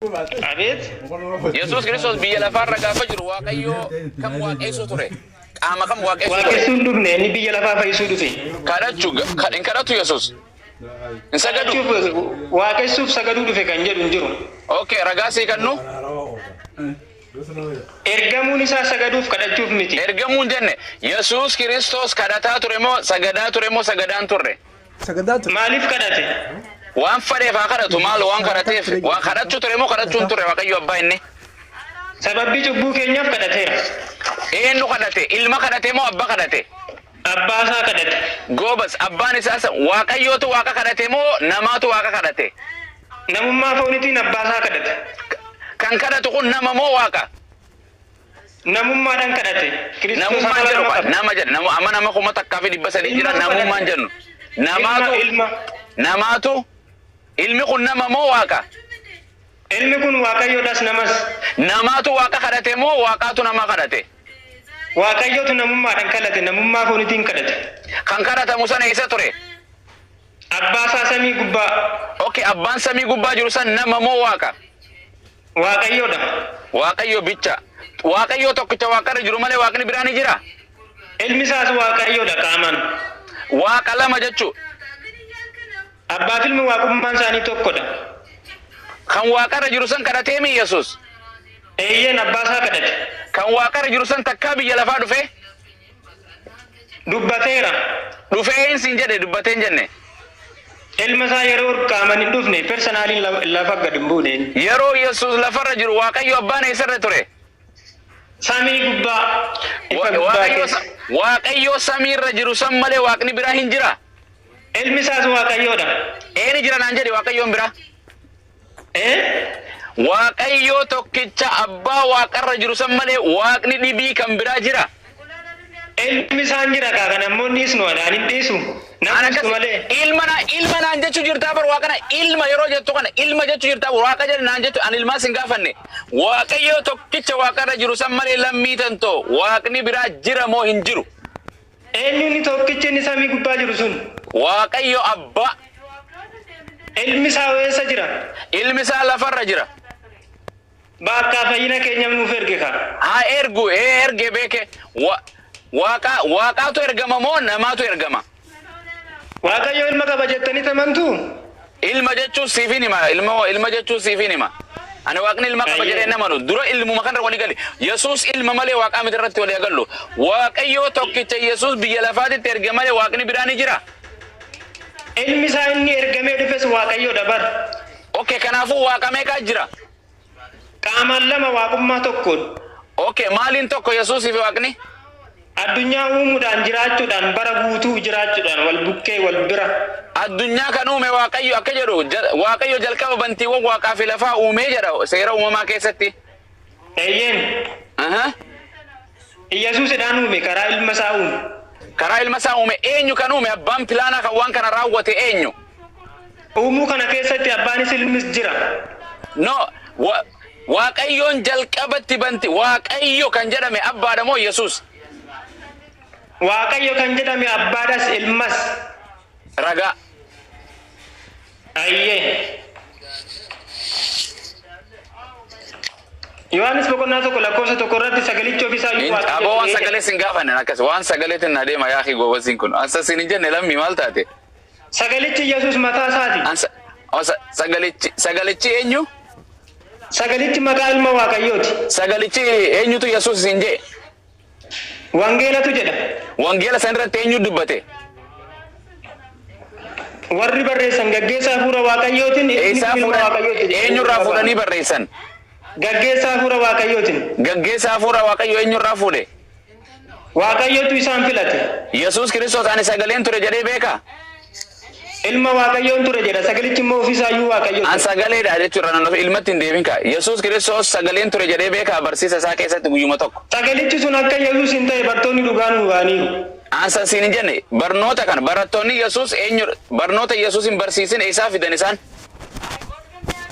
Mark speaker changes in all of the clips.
Speaker 1: Abeet.
Speaker 2: Yesuus Kiristoos biyya lafaarra gaafa jiru Waaqayyoo kam waaqeessuu ture? Qaama kam waaqeessuu ture?
Speaker 1: Waaqessuu hin dhufne, inni biyya lafaa fayyisuu dhufe.
Speaker 2: Kadhachuu hin kadhatu Yesuus. Hin sagadu.
Speaker 1: Kadhachuuf, waaqessuuf sagaduu dhufe kan jedhu hin jiru.
Speaker 2: Okay, ragaa sii kennu.
Speaker 1: Ergamuun isaa sagaduuf kadhachuuf miti.
Speaker 2: Ergamuu hin jenne. Yesuus Kiristoos kadhataa ture moo sagadaa ture moo sagadaan turre?
Speaker 3: Sagadaa ture.
Speaker 1: Maaliif kadhate?
Speaker 2: Waan fedheef haa kadhatu, maal waan kadhateef waan kadhachuu ture moo kadhachuu hin turre Waaqayyo abbaa inni?
Speaker 1: Sababbii cubbuu keenyaaf kadhateera.
Speaker 2: Eenyu kadhate? Ilma kadhate moo abbaa kadhate?
Speaker 1: Abbaa isaa kadhate.
Speaker 2: Goobas, abbaan isaas Waaqayyootu Waaqa kadhate moo namaatu Waaqa kadhate?
Speaker 1: Namummaa foonitiin abbaa isaa kadhate.
Speaker 2: Kan kadhatu kun nama moo Waaqa?
Speaker 1: Namummaadhaan kadhate. Kiristoos
Speaker 2: Namummaan
Speaker 1: amala
Speaker 2: jedhu
Speaker 1: nama
Speaker 2: kwa
Speaker 1: qaba.
Speaker 2: nama jedha nama amma nama 1300 jira
Speaker 1: Ilmatu
Speaker 2: namummaan
Speaker 1: kadhate.
Speaker 2: jennu. Namaatu
Speaker 1: Ilma, ilma.
Speaker 2: namaatu ilmi kun nama moo Waaqa?
Speaker 1: Ilmi kun Waaqayyoodhas namas.
Speaker 2: Namaatu Waaqa kadhate moo Waaqaatu nama kadhate?
Speaker 1: Waaqayyootu namummaadhaan kadhate, namummaa foonitiin kadhate.
Speaker 2: Kan kadhatamu sana eessa ture?
Speaker 1: Abbaa isaa samii gubbaa.
Speaker 2: Okay, abbaan samii gubbaa jiru san nama moo Waaqa?
Speaker 1: Waaqayyoodha.
Speaker 2: Waaqayyo bicha. Waaqayyo tokkicha Waaqarra jiru malee Waaqni biraa ni jira?
Speaker 1: Ilmi isaas Waaqayyoodha qaamaan.
Speaker 2: Waaqa lama jechuu.
Speaker 1: Abbaa fi ilmi waaqummaan isaanii tokkodha.
Speaker 2: Kan Waaqarra jiru san kadhatee mi Yesuus?
Speaker 1: Eeyyeen, abbaa isaa kadhate.
Speaker 2: Kan Waaqarra jiru san takkaa biyya lafaa dhufee?
Speaker 1: Dubbateera.
Speaker 2: Dhufee hin siin jedhe, dubbatee hin jenne.
Speaker 1: Ilma isaa yeroo qaamaan hin dhufne, personaliin lafa gad hin buune inni.
Speaker 2: Yeroo Yesuus lafarra jiru Waaqayyo abbaan eessarra ture?
Speaker 1: Samii gubbaa, ifa guddaa keessa.
Speaker 2: Waaqayyo samiirra jiru san malee Waaqni biraa hin jira?
Speaker 1: Ilmi isaas Waaqayyoodha.
Speaker 2: Eeni jira naan jedhi Waaqayyoon biraa?
Speaker 1: Eh?
Speaker 2: Waaqayyoo tokkicha abbaa Waaqarra jiru san malee Waaqni dhibii kan biraa jira?
Speaker 1: Ilmi isaan jira kaa kan ammoo inni dhiisnu ani hin dhiisu.
Speaker 2: An
Speaker 1: Nama dhiistu
Speaker 2: akkas
Speaker 1: malee.
Speaker 2: ilma na ilma naan jechuu jirtaa bar Waaqana ilma yeroo jettu kana ilma jechuu jirtaa Waaqa jedhe naan jettu, an ilmaa sin gaafanne. Waaqayyoo tokkicha Waaqarra jiru san malee lammii tantoo Waaqni biraa jira moo hin jiru?
Speaker 1: Eenyu inni tokkichi inni samii gubbaa jiru sun?
Speaker 2: Waaqayyo abbaa.
Speaker 1: Ilmi isaa eessa jira?
Speaker 2: Ilmi isaa lafarra jira.
Speaker 1: Bakka fayyina keenyaaf nuuf erge kaa.
Speaker 2: Haa ergu, ee erge beeke. Waaqa Waaqaatu ergama moo namaatu ergama?
Speaker 1: Waaqayyo ilma qaba jettanii amantuu?
Speaker 2: Ilma jechuun siifin hima. Ilma, ilma jechuun siifin hima. Ani Waaqni ilma qaba jedhee namanu. Dura ilmuma kanarra walii gali. Yesuus ilma malee Waaqaa miti irratti walii agallu. Waaqayyoo tokkicha Yesuus biyya lafaatitti erge malee Waaqni biraa ni jira?
Speaker 1: Ilmi isaa inni ergamee dhufes Waaqayyoodha bar.
Speaker 2: Okay, kanaafuu Waaqa meeqaa jira?
Speaker 1: Qaamaan lama, waaqummaa tokkoon.
Speaker 2: Okay, maaliin tokko Yesuusii fi Waaqni?
Speaker 1: Addunyaa uumuudhaan jiraachuudhaan, bara guutuu jiraachuudhaan, wal bukkee, wal bira.
Speaker 2: Addunyaa kan uume Waaqayyo akka jedhu, Waaqayyo jalqaba bantiiwwan waaqaa fi lafaa uumee jedha seera uumamaa keessatti.
Speaker 1: Eeyyeen. Iyyasuusidhaan uume, karaa ilma isaa uume.
Speaker 2: Karaa ilma isaa uume. Eenyu kan uume? Abbaan pilaanaa kan waan kana raawwate eenyu?
Speaker 1: Uumuu kana keessatti abbaanis ilmis jira.
Speaker 2: No, Waaqayyoon jalqabatti banti Waaqayyo kan jedhame abbaadha moo Yesuus?
Speaker 1: Waaqayyo kan jedhame abbaadhas ilmas.
Speaker 2: Ragaa.
Speaker 1: Ayyee. Yohaannis boqonnaa 1 lakkoofsa 1 irratti sagalichi ofiisaa iyyuu Waaqayyo
Speaker 2: Aboo, waan
Speaker 1: ture
Speaker 2: sagalee
Speaker 1: jedha.
Speaker 2: sin gaafanne akkas waan sagaleetiin na deema yaakii goobasiin kun. Ansa sin hin jenne, lammii maal taate?
Speaker 1: Sagalichi Yesuus mataa isaati.
Speaker 2: Ansa sagalichi eenyu?
Speaker 1: Sagalichi maqaa ilma Waaqayyooti.
Speaker 2: Sagalichi eenyutu Yesuus sin jee?
Speaker 1: Wangeelatu jedha.
Speaker 2: Wangeela san irratti eenyu dubbate?
Speaker 1: Warri barreessan gaggeessaa hafuura Waaqayyootiin inni
Speaker 2: Eessaa
Speaker 1: kun ilma
Speaker 2: fuudhan?
Speaker 1: Waaqayyooti jedhanii
Speaker 2: Eenyurraa
Speaker 1: dhugaa
Speaker 2: fuudhanii
Speaker 1: ba'an.
Speaker 2: barreessan?
Speaker 1: Gaggeessaa hafuura Waaqayyootiin.
Speaker 2: Gaggeessaa hafuura Waaqayyo eenyurraa fuudhe?
Speaker 1: Waaqayyotu isaan filate.
Speaker 2: Yesuus Kiristoos ani sagaleen ture jedhee beekaa?
Speaker 1: Ilma Waaqayyoon ture jedha. Sagalichi immoo ofiisaayyuu Waaqayyo
Speaker 2: An
Speaker 1: ture.
Speaker 2: sagaleedha jechuudha nan ofi ilmatti hin deebin kaa. Yesuus Kiristoos sagaleen ture jedhee beekaa barsiisa isaa keessatti guyyuma tokko?
Speaker 1: Sagalichi sun akka Yesuus hin ta'e bartoonni dhugaa nuu ba'aniiru.
Speaker 2: Ansa siin hin jenne. Barnoota kana barattoonni Yesuus eenyu barnoota Yesuus hin barsiisin eessaa fidan isaan?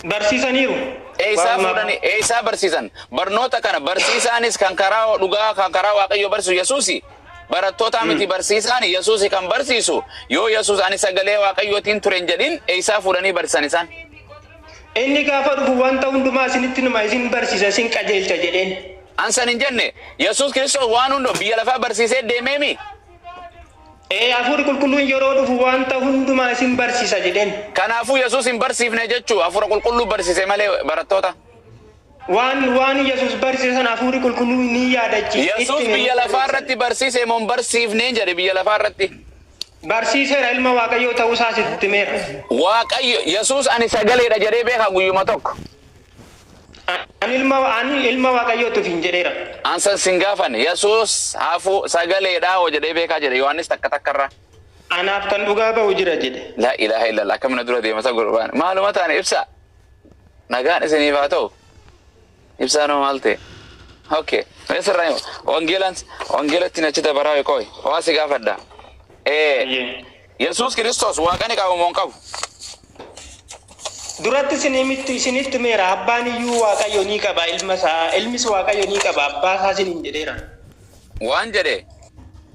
Speaker 1: Barsiisaniiru.
Speaker 2: Eessaa
Speaker 1: Waa'uma
Speaker 2: fuudhanii eessaa barsiisan? Barnoota kana barsiisaanis kan karaa dhugaa kan karaa Waaqayyoo barsiisu Yesuusi. Barattoota miti, barsiisaan Yesuusi kan barsiisu. Yoo Yesuus ani sagalee Waaqayyootiin ture hin jedhin, eessaa fuudhanii barsiisan isaan?
Speaker 1: Inni gaafa dhufu wanta hundumaa isinitti hima, isin barsiisa, isin qajeelcha jedheen.
Speaker 2: An san hin jenne. Yesuus Kiristoos waan hunda biyya lafaa barsiisee deemeemi.
Speaker 1: Ee, Hafuurri Qulqulluun yeroo dhufu wanta hundumaa isin barsiisa jedheen.
Speaker 2: Kanaafuu Yesuus hin barsiifne jechuu, Hafuura Qulqulluu barsiise malee barattoota.
Speaker 1: Waan Yesuus barsiise sana Hafuurri Qulqulluun ni yaadachiisa.
Speaker 2: Yesuus
Speaker 1: Itti
Speaker 2: biyya lafaa irratti barsiise moo hin barsiifneen jedhe biyya lafaa irratti?
Speaker 1: Barsiiseera, ilma Waaqayyoo ta'uu isaas itti himeera.
Speaker 2: Waaqayyo Yesuus ani sagaleedha jedhee beekaa guyyuma tokko?
Speaker 1: Ani ilma Waaqayyootu ofiin jedheera.
Speaker 2: An san sin gaafanne. Yesuus hafuu sagaleedha hoo jedhee beekaa jedhe Yohaannis takka takkarraa.
Speaker 1: Anaaf kan dhugaa ba'u jira jedhe.
Speaker 2: Laa ilaaha illallah, akkamina dura deema isa gurbaan. Maaluma taane ibsa. Nagaan isiniif haa ta'u. Ibsaan hoo maal ta'e? Okay. Eessarraa hima? Wangeelaan wangeelatti achi dabaraa qoy. Waa si gaafadha. Yesuus Kiristoos Waaqa ni qabu moo hin qabu?
Speaker 1: Duratti isinitti himeera, abbaan iyyuu Waaqayyo ni qaba ilma isaa, ilmis Waaqayyo ni qaba abbaa isaa isiniin jedheera.
Speaker 2: Waan jedhe,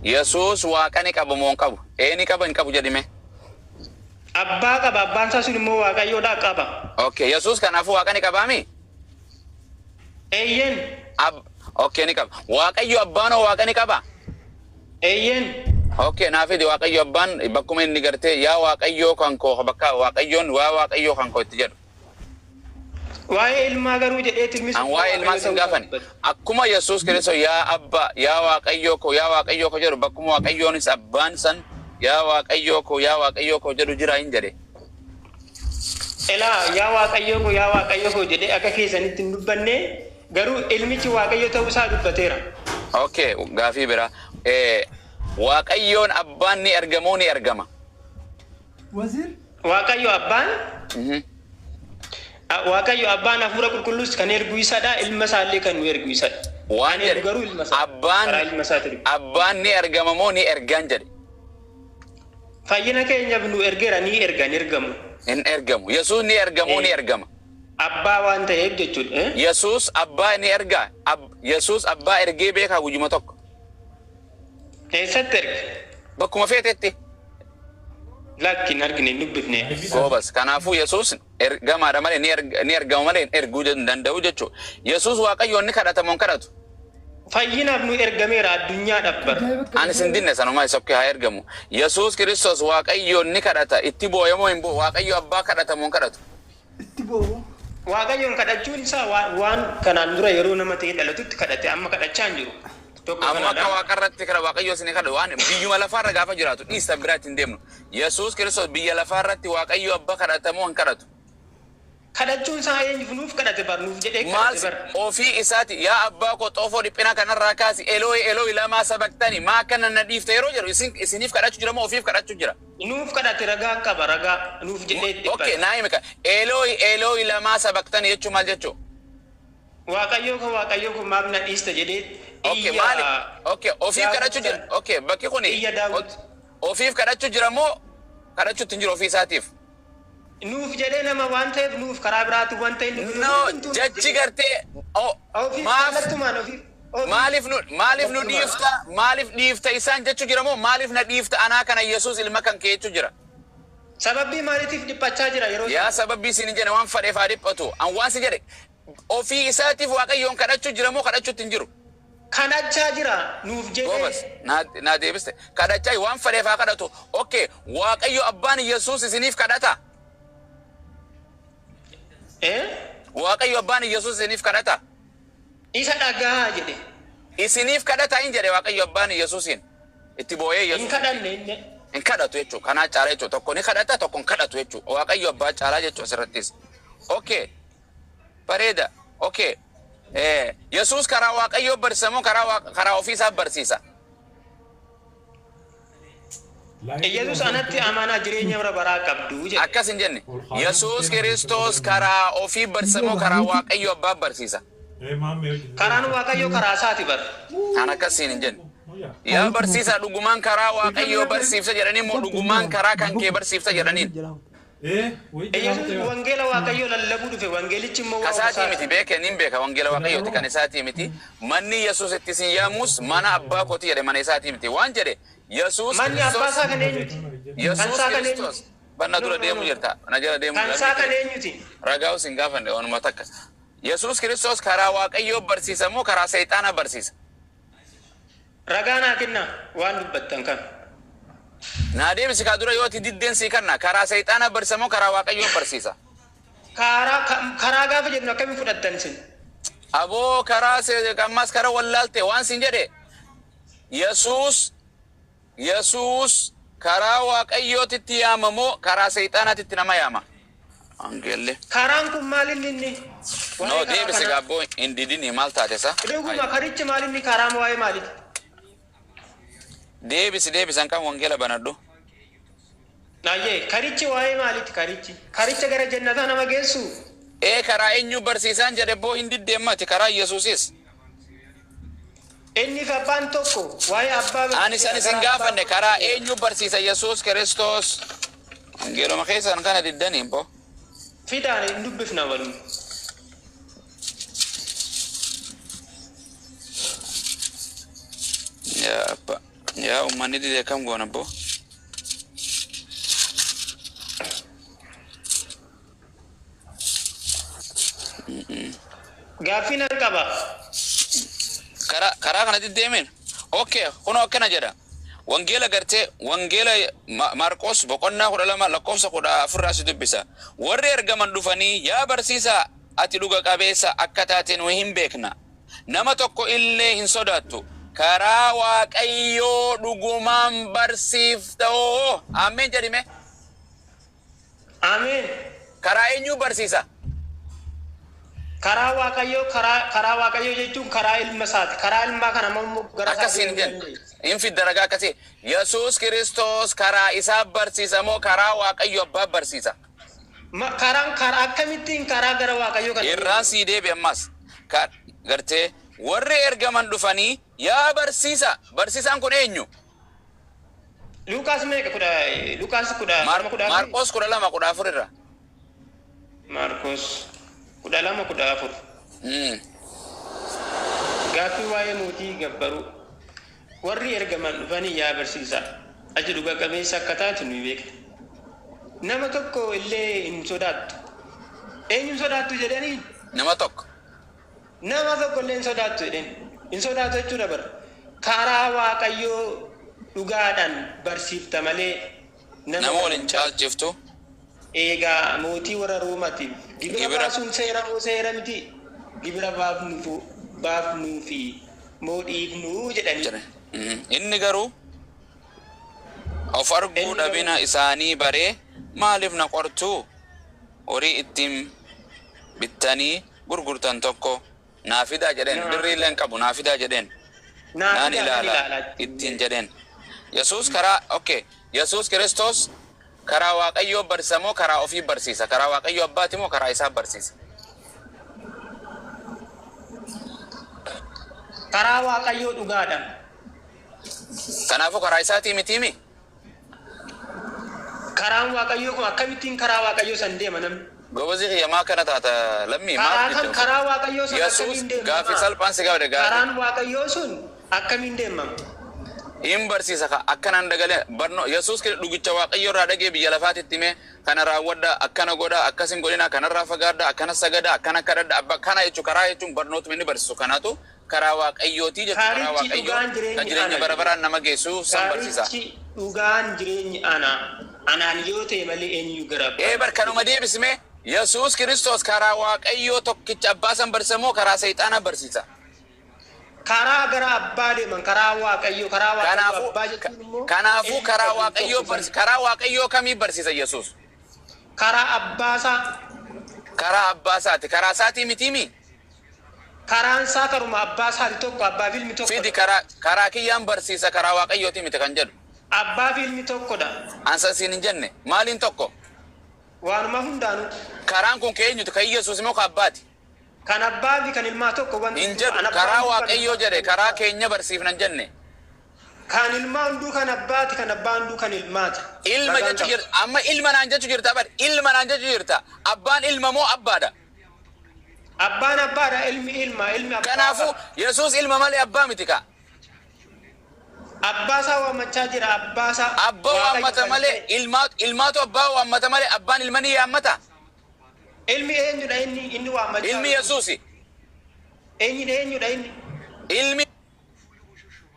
Speaker 2: Yesuus Waaqa ni qabu moo hin qabu? Ee, ni qaba, hin qabu jedhime.
Speaker 1: Abbaa qaba, abbaan isaa sun immoo Waaqayyoodha, qaba.
Speaker 2: Okay. Yesuus kanaafuu Waaqa ni qabaami?
Speaker 1: Eeyyeen.
Speaker 2: Okay, ni qaba. Waaqayyo abbaan hoo Waaqa ni qaba?
Speaker 1: Eeyyeen.
Speaker 2: Okay, naa fidi Waaqayyo abbaan bakkuma inni gartee yaa Waaqayyoo kan koo, bakka Waaqayyoon waa Waaqayyoo kan koo itti jedhu.
Speaker 1: Waa'ee ilmaa garuu jedheeti ilmis
Speaker 2: An waa'ee ilmaa sin gaafane. Akkuma Yesuus Kiristoos yaa Abbaa, yaa Waaqayyoo koo, yaa Waaqayyoo koo jedhu, bakkuma Waaqayyoonis abbaan san yaa Waaqayyoo koo, yaa Waaqayyoo koo jedhu jira hin jedhe.
Speaker 1: Elaa, yaa Waaqayyoo koo, yaa Waaqayyoo koo jedhee akka keessanitti hin dubbanne, garuu ilmichi Waaqayyo ta'uu isaa dubbateera.
Speaker 2: Okay, gaafii biraa. Waaqayyoon abbaan ni argamoo ni argama?
Speaker 3: Wazir.
Speaker 1: Waaqayyo abbaan Waaqayyo abbaan Hafuura Qulqulluus kan ergu isadha, ilma isaallee kan nu ergu isadha.
Speaker 2: Waan
Speaker 1: Kan ergu
Speaker 2: jedhe
Speaker 1: garuu ilma isaa.
Speaker 2: Abbaan
Speaker 1: Karaa ilma isaatiin.
Speaker 2: Abbaan ni argama moo ni ergaan jedhe?
Speaker 1: Fayyina keenyaaf nu ergeera, ni erga, ni ergamu.
Speaker 2: Hin ergamu. Yesuus ni ergamoo ni ergama?
Speaker 1: Abbaa waan ta'eef jechuudha. Eh?
Speaker 2: Yesuus abbaa ni ergaa? Yesuus abbaa ergee beekaa guyyuma tokko?
Speaker 1: Eessatti erge?
Speaker 2: Bakkuma feetetti.
Speaker 1: Lakki, hin argine, hin dubbifne.
Speaker 2: Goobas. Kanaafuu Yesuus ergamaadha malee ni ergama malee hin erguu hin danda'u jechuudha. Yesuus Waaqayyoon ni kadhata moo hin kadhatu?
Speaker 1: Fayyinaaf nu ergameera addunyaadhaaf bara.
Speaker 2: Ani sin dinne, sanumaa isa okkee haa ergamu. Yesuus Kiristoos Waaqayyoon ni kadhata, itti booya moo hin boo'u? Waaqayyo abbaa kadhata moo hin kadhatu?
Speaker 3: Itti boo'u.
Speaker 1: Waaqayyoon kadhachuun isaa waan kanaan dura yeroo nama ta'ee dhalatutti kadhate, amma kadhachaa hin jiru. Tokko
Speaker 2: Amma akka
Speaker 1: kanadha.
Speaker 2: waaqarratti kana Waaqayyo isin kadhatu, waan biyyuma lafaarra gaafa jiraatu dhiistan biraa ittiin deemnu. Yesuus Kiristoos biyya lafaarratti Waaqayyo abbaa kadhata moo hin kadhatu?
Speaker 1: Kadhachuun isaa eenyuuf? Nuuf kadhate bar, nuuf jedhee
Speaker 2: Maal
Speaker 1: kadhate bar.
Speaker 2: Ofii isaati yaa abbaa koo, xoofoo dhiphina kanarraa kaasi, Elooyi Elooyi lamaa sabaktani, maa akkana na dhiifte yeroo jedhu, isin isiniif kadhachuu jira moo ofiif kadhachuu jira?
Speaker 1: Nuuf kadhate, ragaa qaba, ragaa nuuf jedhee itti
Speaker 2: Okay,
Speaker 1: dhiphate.
Speaker 2: naa himi ka. Elooyi Elooyi lamaa sabaktani jechuun maal jechuu?
Speaker 1: Waaqayyoo koo, Waaqayyoo koo, maaf na dhiista jedhee
Speaker 2: Okay,
Speaker 1: iyya.
Speaker 2: maali? Okay, ofiif
Speaker 1: Daawit
Speaker 2: kadhachuu jira.
Speaker 1: sana.
Speaker 2: Okay, bakki kuni
Speaker 1: Iyya Daawit.
Speaker 2: Ofiif kadhachuu jira moo kadhachuutti hin jiru ofii isaatiif?
Speaker 1: Nuuf jedhee nama waan ta'eef, nuuf karaa biraatti wanta inni godhu
Speaker 2: No,
Speaker 1: hundumtuu nuuf
Speaker 2: jechi
Speaker 1: jedhee.
Speaker 2: gartee oh,
Speaker 1: Ofiif
Speaker 2: maaf
Speaker 1: kallattumaan ofiif. Ofiif.
Speaker 2: Maaliif nu
Speaker 1: Kallattumaan.
Speaker 2: dhiifta, maaliif dhiifta isaan jechuu jira moo maaliif na dhiifta anaa kana Yesuus ilma kan kee jechuu jira?
Speaker 1: Sababii maaliitiif dhiphachaa jira yeroo
Speaker 2: Yaa
Speaker 1: sana?
Speaker 2: sababii isin hin jedhe, waan fadheef haa dhiphatu. An waan si jedhe, ofii isaatiif Waaqayyoon kadhachuu jira moo kadhachuutti hin jiru?
Speaker 1: Kadhachaa jira nuuf
Speaker 2: Goobas
Speaker 1: jedhee.
Speaker 2: naa deebiste. Kadhachaa waan fadheef haa kadhatu. Okay, Waaqayyo abbaan Yesuus isiniif kadhata?
Speaker 1: Eh?
Speaker 2: Waaqayyo abbaan Yesuus isiniif kadhata?
Speaker 1: Isa dhagaa jedhe.
Speaker 2: Isiniif kadhata hin jedhe Waaqayyo abbaan Yesuusiin. Itti boo'ee
Speaker 1: Hin
Speaker 2: Yesuus.
Speaker 1: kadhanne inni.
Speaker 2: Hin kadhatu jechuudha. Kanaa caalaa jechuudha. Tokko ni kadhata, tokko hin kadhatu jechuudha. Waaqayyo abbaa caalaa jechuudha asirrattis. Okay. Bareeda. Okay. Yesuus karaa Waaqayyoo barsiisa moo karaa ofii isaa barsiisa?
Speaker 1: Yesuus anatti amanaa, jireenya bara baraa qabdu jedhe.
Speaker 2: Akkas hin jenne. Yesuus Kiristoos karaa ofii barsiisa moo karaa Waaqayyo abbaa barsiisa?
Speaker 1: Karaan Waaqayyoo karaa isaati bar.
Speaker 2: Kan akkasiin hin jenne. Yaa barsiisaa, dhugumaan karaa Waaqayyoo barsiifsa jedhanii moo dhugumaan karaa kan kee barsiifsa jedhaniin?
Speaker 1: Yesuus wangeela Waaqayyoo lallabuu dhufe, wangeelichi immoo waa'uma
Speaker 2: Kasaatii
Speaker 1: isaati.
Speaker 2: miti, beeke, nin beeka, wangeela Waaqayyooti, kan isaatii miti. Manni Yesuus itti isin yaamus mana abbaa kooti jedhe, mana isaatii miti. Waan jedhe, Yesuus
Speaker 1: Manni abbaa
Speaker 2: Kiristoos
Speaker 1: isaa kan eenyuti? Kan
Speaker 2: Yesuus
Speaker 1: isaa kan
Speaker 2: Kiristoos
Speaker 1: eenyuti?
Speaker 2: Banna
Speaker 1: No,
Speaker 2: dura
Speaker 1: no,
Speaker 2: deemu
Speaker 1: no.
Speaker 2: jirta. Na jala deemu
Speaker 1: Kan isaa kan eenyuti?
Speaker 2: Ragaa sin gaafanne waanuma takka. Yesuus Kiristoos karaa Waaqayyoo barsiisa moo karaa Seexaanaa barsiisa?
Speaker 1: Ragaa naa kennaa waan dubbattan kan.
Speaker 2: Naa deebisi kaa dura yooti diddeen sii kanna karaa Seexaanaa barsiisa moo karaa Waaqayyoo barsiisa?
Speaker 1: Karaa karaa gaafa jennu akkamiin fudhattan isin?
Speaker 2: Aboo karaa ammas karaa wallaalte waan sin jedhe Yesuus karaa Waaqayyootitti yaama moo karaa Seexaanaatitti nama yaama? Wangeelli.
Speaker 1: Karaan kun maal inni inni?
Speaker 2: No
Speaker 1: Waa'ee karaa
Speaker 2: deebisi
Speaker 1: kanaa.
Speaker 2: gaabboo hin didini maal taate sa?
Speaker 1: Dhuguma karichi maal inni karaa waa'ee maaliiti?
Speaker 2: Deebisi deebisan kan wangeela banadhu.
Speaker 1: Naayyee karichi waa'ee maaliiti karichi? Karicha gara jannataa nama geessu?
Speaker 2: Ee karaa eenyu barsiisaan jedhe boo hin diddeemmati karaa Yesuusis.
Speaker 1: Inni fi abbaan tokko waa'ee abbaa
Speaker 2: Ani san isin gaafanne karaa eenyu barsiisa Yesuus Kiristoos. Wangeeluma keessan kana diddanii boo.
Speaker 1: Fidaan hin dubbifna waluma.
Speaker 2: Yaa abba yaa uummanni dide akkam goona boo.
Speaker 1: Gaaffii nan qaba.
Speaker 2: Karaa kana diddeemin. Okay, kunoo akkana jedha. Wangeela gartee wangeela Maarqos boqonnaa 12 lakkoofsa 14 irraa si dubbisa. Warri ergaman dhufanii yaa barsiisaa ati dhuga qabeessa akka taate nu hin beekna. Nama tokko illee hin sodaattu. Karaa Waaqayyoo dhugumaan barsiifta oo. Ameen jedhime.
Speaker 1: Ameen.
Speaker 2: Karaa eenyuu barsiisa?
Speaker 1: Karaa Waaqayyoo karaa Waaqayyoo jechuun karaa ilma isaati. Karaa ilmaa kana immoo gara isaa
Speaker 2: Akkasiin
Speaker 1: deemuu
Speaker 2: jenna.
Speaker 1: dandeenya.
Speaker 2: Hin fidda ragaa akkasii. Yesuus Kiristoos karaa isaa barsiisa moo karaa Waaqayyo abbaa barsiisa?
Speaker 1: Karaan karaa akkamittiin karaa gara Waaqayyoo kana
Speaker 2: Irraan sii deebi ammas. Gartee warri ergaman dhufanii yaa barsiisa. Barsiisaan kun eenyu?
Speaker 1: Luuqaas meeqa kudha Luuqaas 12 14.
Speaker 2: Maarqos 12 14 irra.
Speaker 1: Maarqos 12 14. Gaaffii waa'ee mootii gabbaruu. Warri ergaman dhufanii yaa barsiisaa ati dhuga qabeessa akka taate nuyi beekna. Nama tokko illee hin sodaattu. Eenyu hin sodaattu jedhanii?
Speaker 2: Nama tokko.
Speaker 1: Nama tokko illee hin sodaattu jedheen. Hin sodaattu jechuudha bara. Karaa Waaqayyoo dhugaadhaan barsiifta malee
Speaker 2: nama wal hin caalchiftu.
Speaker 1: Eegaa mootii warra Roomaatiif gibira baasuun seera moo seera miti? Gibira baafnuufi moo dhiifnu jedhanii.
Speaker 2: Inni garuu of arguu dhabina isaanii baree maaliif na qortuu? Horii ittiin bittanii gurgurtan tokko naa fidaa jedheen. Birrii illee hin qabu naa fidaa jedheen. Naan ilaala ittiin jedheen. Yesuus karaa okay Yesuus Kiristoos karaa Waaqayyoo barsiisa moo karaa ofii barsiisa? Karaa Waaqayyoo abbaati moo karaa isaa barsiisa?
Speaker 1: Karaa Waaqayyoo dhugaadha.
Speaker 2: Kanaafuu karaa isaatii mitiimi?
Speaker 1: Karaan Waaqayyoo kun akkamittiin karaa Waaqayyoo san deema namni?
Speaker 2: Gobazii kiyya maa akkana taata lammii maaf
Speaker 1: Karaa kam
Speaker 2: didda?
Speaker 1: karaa Waaqayyoo sun
Speaker 2: Yesuus
Speaker 1: akkamiin
Speaker 2: gaaffii
Speaker 1: deemama?
Speaker 2: salphaan si gaafadhe gaaffii.
Speaker 1: Karaan Waaqayyoo sun akkamiin deemama?
Speaker 2: Hin barsiisa ka akkanaan dagalee barno Yesuus dhugicha Waaqayyoo irraa dhagee biyya lafaatitti himee kana raawwadha akkana godha akkas hin godhina kanarraa fagaadha akkana sagada akkana kadhadha abba kana jechuun karaa jechuun barnootuma inni barsiisu kanaatu karaa Waaqayyootii jechuun karaa
Speaker 1: Karichi
Speaker 2: Waaqayyoo
Speaker 1: dhugaan
Speaker 2: kan
Speaker 1: jireenyi
Speaker 2: jireenya
Speaker 1: ana
Speaker 2: bara baraan nama geessu san barsiisa.
Speaker 1: Karichi dhugaan jireenyi ana. Anaan yoo ta'e malee eenyu gara abbaa
Speaker 2: Ee bar kanuma deebisime Yesuus Kiristoos karaa Waaqayyoo tokkicha abbaa san barsiisa moo karaa seexaanaa barsiisa?
Speaker 1: Karaa gara abbaa deeman karaa Waaqayyoo karaa Waaqayyoo
Speaker 2: Kanaafuu
Speaker 1: abbaa jechuun immoo
Speaker 2: kanaafuu karaa Waaqayyoo
Speaker 1: tokko
Speaker 2: barsiisa karaa Waaqayyoo kamii barsiisa Yesuus?
Speaker 1: Karaa abbaa isaa.
Speaker 2: Karaa abbaa isaati karaa isaatii mitiimi?
Speaker 1: Karaan isaa karuma abbaa isaati tokko abbaa fi ilmi
Speaker 2: Fidi
Speaker 1: tokkodha.
Speaker 2: karaa kiyyaan barsiisa karaa Waaqayyooti miti kan jedhu.
Speaker 1: Abbaa fi ilmi tokkodha.
Speaker 2: Ansa siin hin jenne maaliin tokko?
Speaker 1: Waanuma hundaanuu.
Speaker 2: Karaan kun keenyuti kan Yesuus immoo kan abbaati.
Speaker 1: Kan abbaa fi kan ilmaa tokko wanti
Speaker 2: Hin jedhu
Speaker 1: kan abbaa
Speaker 2: karaa
Speaker 1: hunduu kan
Speaker 2: Waaqayyoo jedhe karaa keenya barsiifna hin jenne.
Speaker 1: Kan ilmaa hunduu kan abbaati kan abbaa hunduu kan ilmaati.
Speaker 2: Ilma
Speaker 1: Ragaan
Speaker 2: jechu
Speaker 1: qaba.
Speaker 2: jirta amma ilma naan jechu jirta bar ilma naan jechu jirta abbaan ilma moo abbaadha?
Speaker 1: Abbaan abbaadha ilmi ilma ilmi abbaa.
Speaker 2: Kanaafuu Yesuus ilma malee abbaa miti ka.
Speaker 1: Abbaa isaa waammachaa jira, abbaa isaa.
Speaker 2: Abbaa
Speaker 1: Waaqayyo
Speaker 2: waammata
Speaker 1: kan
Speaker 2: malee
Speaker 1: ta'e.
Speaker 2: ilmaatu abbaa waammata malee abbaan ilma ni yaammata.
Speaker 1: Ilmi eenyudha inni waammachaa
Speaker 2: Ilmi
Speaker 1: jiru?
Speaker 2: Yesuusi.
Speaker 1: Eenyudha inni?
Speaker 2: Ilmi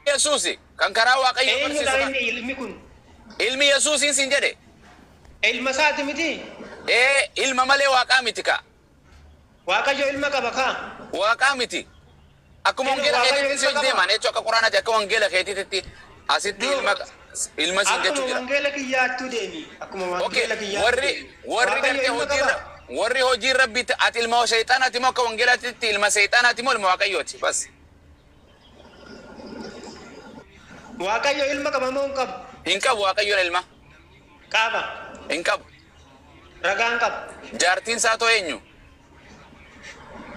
Speaker 2: Yesuusi kan karaa Waaqayyoo
Speaker 1: Eenyudha
Speaker 2: barsiisu
Speaker 1: inni
Speaker 2: kan.
Speaker 1: ilmi kun?
Speaker 2: Ilmi Yesuusiin siin jedhe.
Speaker 1: Ilma isaati miti?
Speaker 2: Ee, ilma malee waaqaa miti ka.
Speaker 1: Waaqayyo ilma qaba kaa?
Speaker 2: Waaqaa miti. Akkuma
Speaker 1: Ilma
Speaker 2: wangeela
Speaker 1: Waaqayyo
Speaker 2: keetiitti si
Speaker 1: ilma qaba.
Speaker 2: deeman jechuun akka quraanaati, akka wangeela keetiitti asitti
Speaker 1: No.
Speaker 2: ilma siin jechuu
Speaker 1: Akkuma
Speaker 2: jira.
Speaker 1: wangeela kiyyaattuu deemi. Akkuma
Speaker 2: Okay,
Speaker 1: wangeela kiyyaattuu
Speaker 2: warri
Speaker 1: deemi.
Speaker 2: warri
Speaker 1: Waaqayyo
Speaker 2: gartee
Speaker 1: ilma
Speaker 2: hojiirra
Speaker 1: qaba.
Speaker 2: warri hojii rabbiitti ati ilma seexanaati moo akka wangeelaatti ilma seexanaati moo ilma waaqayyooti bas.
Speaker 1: Waaqayyo ilma qaba moo hin qabu?
Speaker 2: Hin qabu waaqayyoon ilma.
Speaker 1: Qaba.
Speaker 2: Hin qabu.
Speaker 1: Ragaan qaba.
Speaker 2: Jaartiin isaa too eenyu?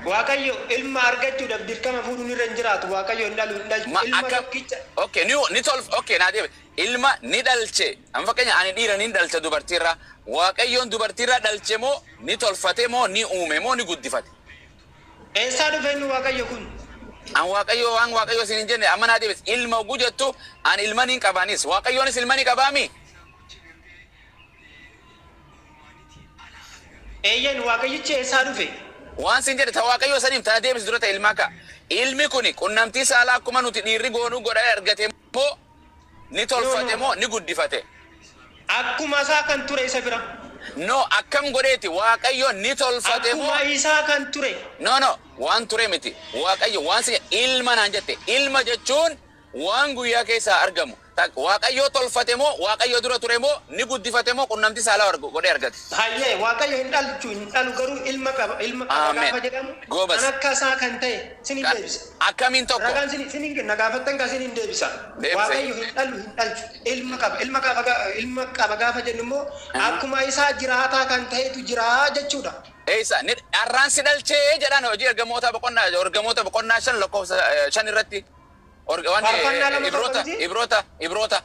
Speaker 1: Waaqayyo ilma argachuudhaaf dirqama fuudhuun irra hin jiraatu. Waaqayyo hin dhalu, hin dhalchu.
Speaker 2: Ma
Speaker 1: Ilma
Speaker 2: akka
Speaker 1: tokkicha.
Speaker 2: Okay, ni tolf, okay, naa deebi. Ilma ni dhalche. Amma fakkeenya ani dhiira ni dhalche dubartiirraa. Waaqayyoon dubartiirraa dhalche moo ni tolfate moo ni uume moo ni guddifate?
Speaker 1: Eessaa dhufe inni Waaqayyo kun?
Speaker 2: An Waaqayyo waan Waaqayyo isin hin jenne amma naa deebis. Ilma oguu jettu ani ilma ni qabaanis. Waaqayyoonis ilma ni qabaami?
Speaker 1: Eeyyan, Waaqayyichi eessaa dhufe?
Speaker 2: Waan sin jedhe ta Waaqayyo saniif tana deebis dura ta'e ilmaa ka. Ilmi kuni qunnamtii saalaa akkuma nuti dhiirri goonuu godhee argate moo ni tolfate
Speaker 1: No, no.
Speaker 2: moo ni guddifate?
Speaker 1: Akkuma isaa kan ture isa bira.
Speaker 2: No, akkam godheeti Waaqayyo ni tolfate moo?
Speaker 1: Akkuma isaa kan ture.
Speaker 2: No, no, waan ture miti. Waaqayyo waan sin ilma naan jette. Ilma jechuun waan guyyaa keessaa argamu. Waaqayyo tolfate moo Waaqayyo dura ture moo ni guddifate moo qunnamtii saalaa godhee argate?
Speaker 1: Hayyee, Waaqayyo hin dhalchu, hin dhalu, garuu ilma qaba, ilma qaba
Speaker 2: Ameen.
Speaker 1: gaafa jedhamu
Speaker 2: Goobas.
Speaker 1: kan akka isaa kan ta'e sin hin deebisa.
Speaker 2: Akkamiin tokko?
Speaker 1: Ragaan sin hin na gaafattan kaa sin hin deebisa.
Speaker 2: Deebisa.
Speaker 1: Waaqayyo hin dhalu, hin dhalchu, ilma qaba, ilma qaba gaafa jennu immoo akkuma isaa jiraataa kan ta'etu jira jechuudha.
Speaker 2: Eessa ni arraan si dhalchee jedhaan hojii ergamoota boqonnaa 5 lakkoofsa 5 irratti. Waan
Speaker 1: Faarfannaa 2
Speaker 2: Ibroota
Speaker 1: 7 miti?
Speaker 2: Ibroota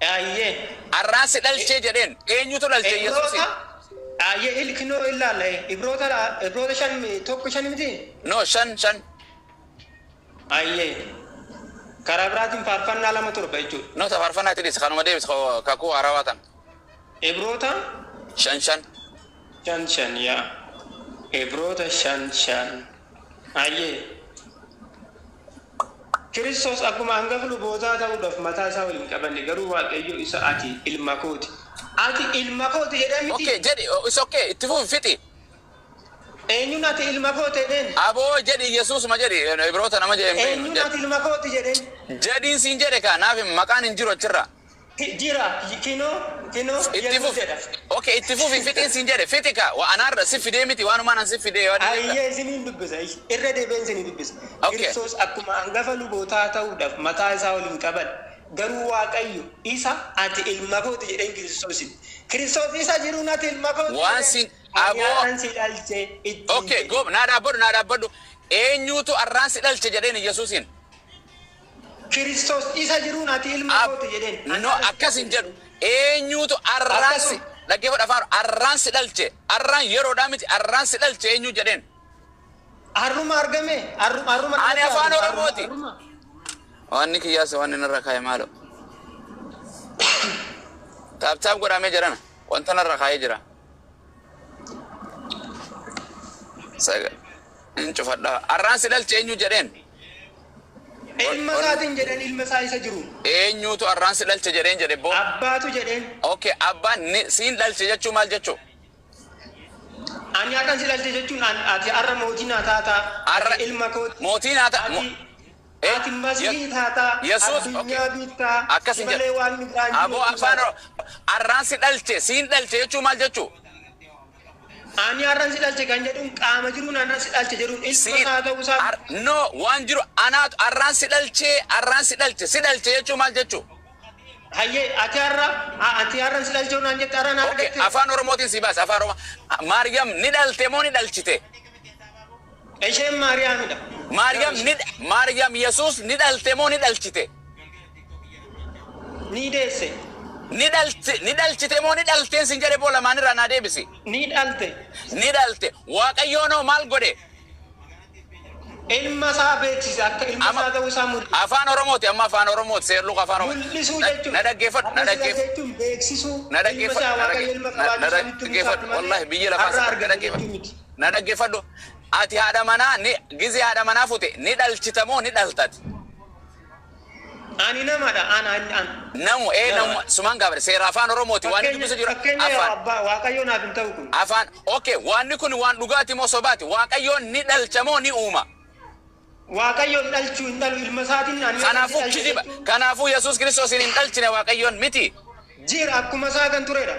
Speaker 1: Hayyee.
Speaker 2: Arraan si dhalchee jedheen eenyutu dhalchee Yesuusi?
Speaker 1: Ibroota, hayyee, ilkinoo ilaalla, Ibroota 5 1 5 miti?
Speaker 2: No, 5 5.
Speaker 1: Hayyee. Karaa biraatiin faarfannaa 2 7 jechuudha.
Speaker 2: No, ta faarfannaatti dhiisa, kanuma deebis, kakuu haarawaa tan.
Speaker 1: Ibroota
Speaker 2: 5 5.
Speaker 1: 5 5, yaa. Ibroota 5 5. Hayyee. Kiristoos akkuma hangafa lubootaa ta'uudhaaf mataa isaa waliin qabanne, garuu Waaqayyo isa ati ilma kooti. Ati ilma kooti jedhee miti.
Speaker 2: Okay, jedhi, is okay, itti fufi, fixi.
Speaker 1: Eenyuun ati ilma kooti jedheen?
Speaker 2: Aboo, jedhi, Yesuusuma jedhi, Ibroota nama jedhe hin beeknu.
Speaker 1: Eenyuun
Speaker 2: Jedhi.
Speaker 1: ati ilma kooti jedheen?
Speaker 2: Jedhiin siin jedhe kaa, naaf maqaan hin jiru achirra.
Speaker 1: Jira, kinoo
Speaker 2: Itti
Speaker 1: Yesuus
Speaker 2: fufi.
Speaker 1: jedha.
Speaker 2: Okay, itti fufi, fixiin siin jedhe, fixi kaa, wa anaarra si fidee miti, waanumaan an si fidee waan jedhe.
Speaker 1: Ayyee, isiniin dubbisa, irra deebiin isinii dubbisa.
Speaker 2: Okay.
Speaker 1: Kiristoos akkuma hangafa lubootaa ta'uudhaaf mataa isaa waliin qaban, garuu Waaqayyo isa ati ilma kooti jedheen Kiristoosin. Kiristoos isa jiruun ati ilma kooti
Speaker 2: Waan
Speaker 1: jedheen.
Speaker 2: Aboo.
Speaker 1: Ani har'aan si dhalche ittiin
Speaker 2: Okay,
Speaker 1: jedhe.
Speaker 2: go, naa dhaabbadhu, naa dhaabbadhu. Eenyutu arraan si dhalche jedheen Yesuusin?
Speaker 1: Kiristoos isa jiruun ati ilma kooti jedheen.
Speaker 2: No, akkas hin jedhu. Eenyutu arraan si
Speaker 1: Akkasuma.
Speaker 2: Dhaggeeffadhu, afaan arraan si dhalche. Arraan yeroodhaa miti, arraan si dhalche eenyu jedheen?
Speaker 1: Har'uma argame, har'uma
Speaker 2: Ani afaan Oromooti.
Speaker 1: Har'uma.
Speaker 2: Wanni kiyyaasa wanni narra kaa'e maalo. Tap tap godhamee jedhana. Wanta narra kaa'ee jira. Saga. Hin cufadha. Arraan si dhalche eenyu jedheen?
Speaker 1: Ilma isaatiin jedheen, ilma isaa isa jiruun.
Speaker 2: Eenyutu arraan si dhalche jedheen jedhe boo?
Speaker 1: Abbaatu jedheen.
Speaker 2: Okay, abbaan ni siin dhalche jechuu maal jechuu?
Speaker 1: Ani har'aan si dhalche jechuun ati har'a mootii naa taataa.
Speaker 2: Har'a
Speaker 1: Ati ilma kooti.
Speaker 2: Mootii naa ta'a.
Speaker 1: Ati ati masihii taataa.
Speaker 2: Yesuus
Speaker 1: Addunyaa bittaa.
Speaker 2: Akkas hin
Speaker 1: Malee
Speaker 2: jedhu.
Speaker 1: waan biraan jiru
Speaker 2: Aboo,
Speaker 1: jechuu
Speaker 2: afaan
Speaker 1: isaati.
Speaker 2: Arraan si dhalche siin dhalche jechuu maal jechuu?
Speaker 1: Ani har'aan si dhalche kan jedhuun qaama jiruun har'aan si dhalche jedhuun ilma
Speaker 2: Siin
Speaker 1: isaa ta'uu isaa.
Speaker 2: No, waan jiru anaatu arraan si dhalche, arraan si dhalche, si dhalche jechuu maal jechuu?
Speaker 1: Hayyee, ati har'aan si dhalche naan jette, har'aan
Speaker 2: Okay,
Speaker 1: argatte.
Speaker 2: afaan Oromootiin si baasa, afaan Oromoo. Maariyaam ni dhalte moo ni dhalchite?
Speaker 1: Isheen Maariyaamidha.
Speaker 2: Maariyaam ni Maariyaam Yesuus ni dhalte moo ni dhalchite?
Speaker 1: Ni deesse.
Speaker 2: Ni dhalte, ni dhalchite moo ni dhalteen sin jedhe boo, lamaan irraa naa deebisi.
Speaker 1: Ni dhalte.
Speaker 2: Ni dhalte. Waaqayyoonoo maal godhe?
Speaker 1: Ilma isaa beeksise, akka ilma
Speaker 2: Amma
Speaker 1: isaa ta'uu isaa mul'isa.
Speaker 2: Afaan Oromooti, amma afaan Oromooti, seerluka afaan Oromooti.
Speaker 1: Mul'isuu
Speaker 2: Na
Speaker 1: jechuudha.
Speaker 2: na dhaggeeffadhu, na
Speaker 1: Har'a sila
Speaker 2: dhaggeeffadhu.
Speaker 1: jechuun beeksisuu
Speaker 2: Na
Speaker 1: ilma
Speaker 2: dhaggeeffadhu,
Speaker 1: isaa
Speaker 2: na
Speaker 1: Waaqayyo ilma qabaachuu isaa nutti
Speaker 2: dhaggeeffadhu.
Speaker 1: mul'isaati malee
Speaker 2: Wallahi biyya lafaa
Speaker 1: har'a
Speaker 2: na
Speaker 1: argate
Speaker 2: dhaggeeffadhu.
Speaker 1: jechuu miti.
Speaker 2: Na dhaggeeffadhu. Ati haadha manaa ni gizee haadha manaa fute ni dhalchita moo ni dhaltati?
Speaker 1: Ani namadha, ana ani an.
Speaker 2: Namu ee
Speaker 1: Nama.
Speaker 2: namu sumaan gaafadha. Seera afaan Oromooti waan inni
Speaker 1: Fakkeenya
Speaker 2: dubbisa jiru
Speaker 1: fakkeenya yoo
Speaker 2: afaan
Speaker 1: abbaa Waaqayyo naaf hin ta'u kun.
Speaker 2: Afaan, okay, waanni kun waan dhugaati moo sobaati? Waaqayyoon ni dhalcha moo ni uuma?
Speaker 1: Waaqayyoon dhalchuu hin dhalu, ilma isaatiin ani yoo
Speaker 2: Kanaafuu
Speaker 1: dhalche
Speaker 2: kijiba.
Speaker 1: jechuun
Speaker 2: Kanaafuu Yesuus Kiristoos hin dhalchine Waaqayyoon miti.
Speaker 1: Jira, akkuma isaa kan turedha.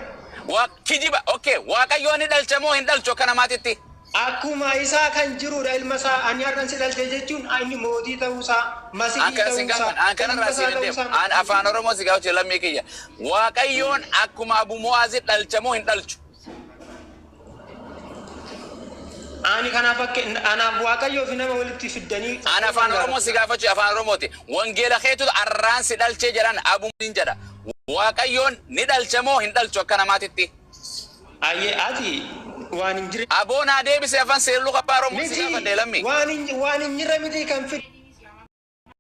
Speaker 2: Waa kijiba. Okay, Waaqayyoon ni dhalcha moo hin dhalchu akka namaatitti?
Speaker 1: Akkuma isaa kan jirudha ilma isaa, ani har'an si dhalche jechuun inni mootii ta'uusaa,
Speaker 2: An
Speaker 1: masihii
Speaker 2: kana sin
Speaker 1: ta'uusaa,
Speaker 2: gaafan, an kanarraa
Speaker 1: ilma
Speaker 2: siin
Speaker 1: isaa
Speaker 2: hin deemu.
Speaker 1: ta'uusaa.
Speaker 2: An afaan Oromoo si gaafachuu lammii kiyya. Waaqayyoon akkuma Abu Mu'aazi dhalcha moo hin dhalchu?
Speaker 1: Ani kanaaf akka anaaf Waaqayyoo fi nama walitti fiddanii
Speaker 2: An afaan Oromoo si gaafachuu afaan Oromooti. Wangeela keetu arraan si dhalchee jedhan Abu hin jedha. Waaqayyoon ni dhalcha moo hin dhalchu akka namaatitti?
Speaker 1: Ayyee, ati waan hin jirre
Speaker 2: Aboo naa deebise, afaan seerluka abbaa Oromoo si
Speaker 1: miti
Speaker 2: gaafadhe lammi.
Speaker 1: Waan hin jirre miti kan fidde.